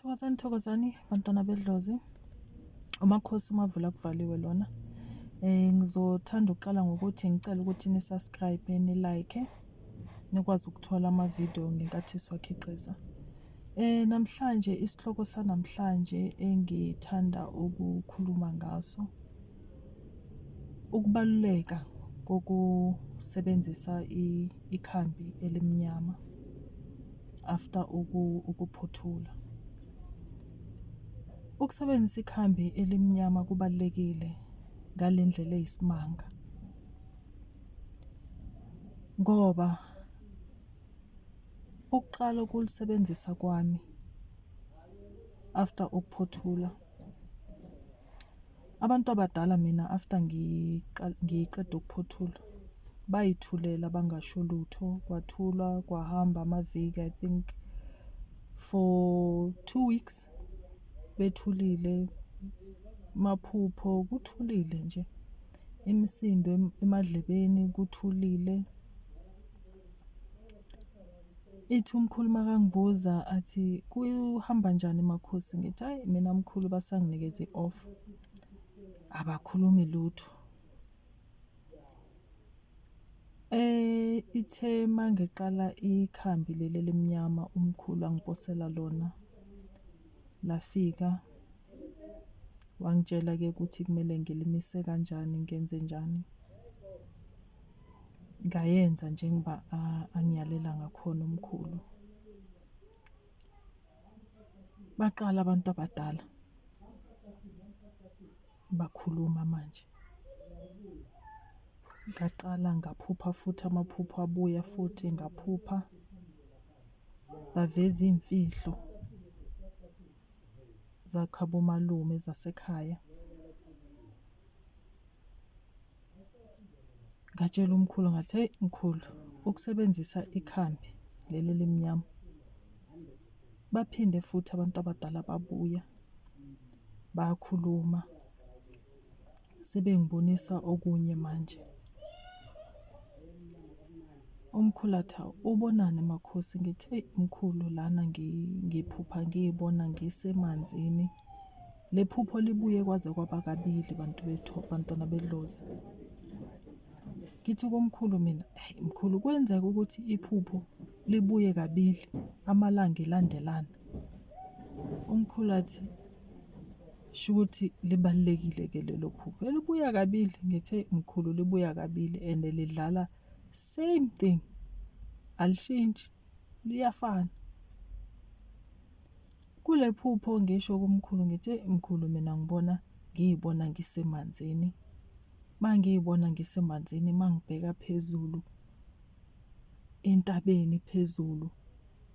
Thokozani thokozani bantwana bedlozi. Umakhosi umavula kuvaliwe lona. Eh ngizothanda ukuqala ngokuthi ngicela ukuthi ni subscribe ni like nikwazi ukuthola ama video ngenkathi siwakhiqiza. Eh namhlanje isihloko sanamhlanje engithanda ukukhuluma ngaso ukubaluleka kokusebenzisa ikhambi elimnyama. after ukuphothula. Ukusebenzisa ikhambi elimnyama kubalulekile ngale ndlela eyisimanga ngoba ukuqala ukulisebenzisa kwami after ukuphothula, Abantu abadala mina after ngiqeda ukuphothula bayithulela bangasho lutho, kwathulwa kwahamba amaviki I think for 2 weeks bethulile, maphupho kuthulile nje, imisindo emadlebeni kuthulile. Ithi umkhulu makangibuza athi kuhamba njani makhosi, ngithi hhayi mina mkhulu basanginikeza i-off, abakhulumi lutho. Ithe mangiqala ikhambi leli elimnyama umkhulu angiposela lona, lafika wangitshela-ke ukuthi kumele ngilimise kanjani ngenze njani. Ngayenza njengoba angiyalela ngakhona umkhulu. Baqala abantu abadala bakhuluma manje. Ngaqala ngaphupha futhi amaphupho abuya futhi ngaphupha, baveza iy'mfihlo zakhabomalume zasekhaya. Ngatshela umkhulu ngathi, hheyi mkhulu, ukusebenzisa ikhambi leli elimnyama. Baphinde futhi abantu abadala babuya bakhuluma, sebengibonisa okunye manje. Umkhulu athi, hawu ubonani makhosi? Ngithi, eyi mkhulu lana ngiphupha ngiy'bona ngisemanzini. Le phupho libuye kwaze kwaba kabili bantu bethu, bantwana bedlozi. Ngithi komkhulu mina, hey mkhulu kwenzeka ukuthi iphupho libuye kabili amalanga elandelana. Umkhulu athi shukuthi libalulekile ke lelo phupho. Elibuya kabili ngithe mkhulu libuya kabili and lidlala same thing. Alishintshi liyafana. Kule phupho ngisho kumkhulu ngithi eyi mkhulu mina ngibona ngiy'bona ngisemanzini. Uma ngiy'bona ngisemanzini uma ngibheka phezulu entabeni phezulu,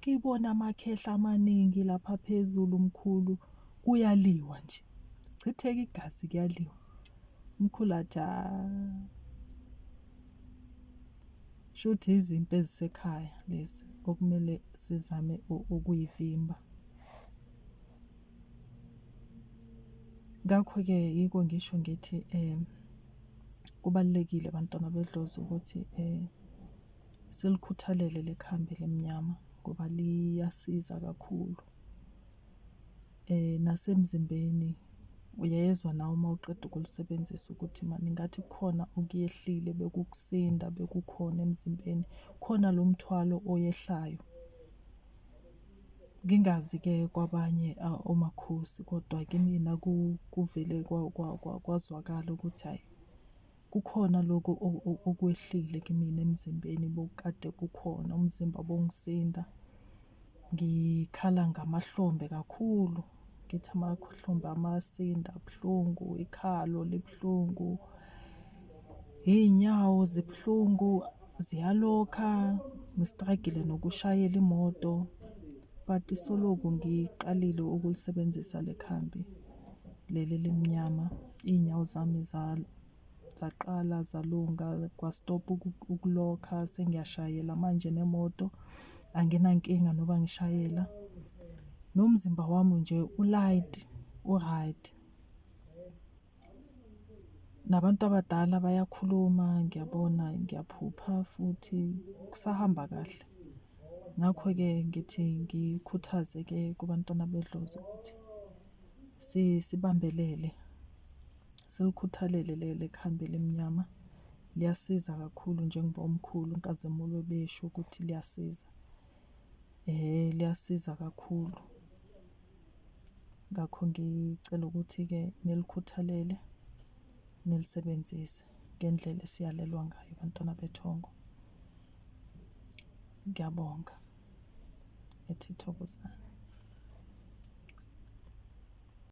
ngibona amakhehla amaningi lapha phezulu mkhulu, kuyaliwa nje, kuchitheka igazi kuyaliwa. Umkhulu athi hha. Shuthi izimpi ezisekhaya lezi okumele sizame ukuyivimba. Ngakho-ke yiko ngisho ngithi kubalulekile bantwana bedlozi ukuthi silikhuthalele le khambi elimnyama ngoba liyasiza kakhulu. Nasemzimbeni uyezwa nawe uma uqeda ukulisebenzisa ukuthi mani ngathi kukhona okuyehlile bekukusinda bekukhona emzimbeni, khona lo mthwalo oyehlayo. Ngingazi-ke kwabanye omakhosi kodwa kimina kuvele kwazwakala ukuthi hhayi kukhona lokhu okwehlile kimina emzimbeni bokukade kukhona, umzimba bongisinda. Ngikhala ngamahlombe kakhulu, ngithi amahlombe amasinda abuhlungu, ikhalo libuhlungu, iy'nyawo zibuhlungu ziyalokha, ngistragile nokushayela imoto. But soloku ngiqalile ukulisebenzisa le khambi leli elimnyama, iy'nyawo zami zaqala zalunga kwastopha ukulokha sengiyashayela manje nemoto anginankinga noba ngishayela. Nomzimba wami nje u-light, u-right. Nabantu abadala bayakhuluma ngiyabona ngiyaphupha futhi kusahamba kahle. Ngakho-ke ngithi ngikhuthaze-ke kubantwana bedlozi ukuthi sibambelele, silikhuthalele leli khambi elimnyama. Liyasiza kakhulu njengoba umkhulu uNkazimulo ebesho ukuthi liyasiza. Liyasiza kakhulu. Ngakho ngicela ukuthi-ke nilikhuthalele, nilisebenzise ngendlela esiyalelwa ngayo bantwana bethongo. Ngiyabonga. Ngithi thokozani.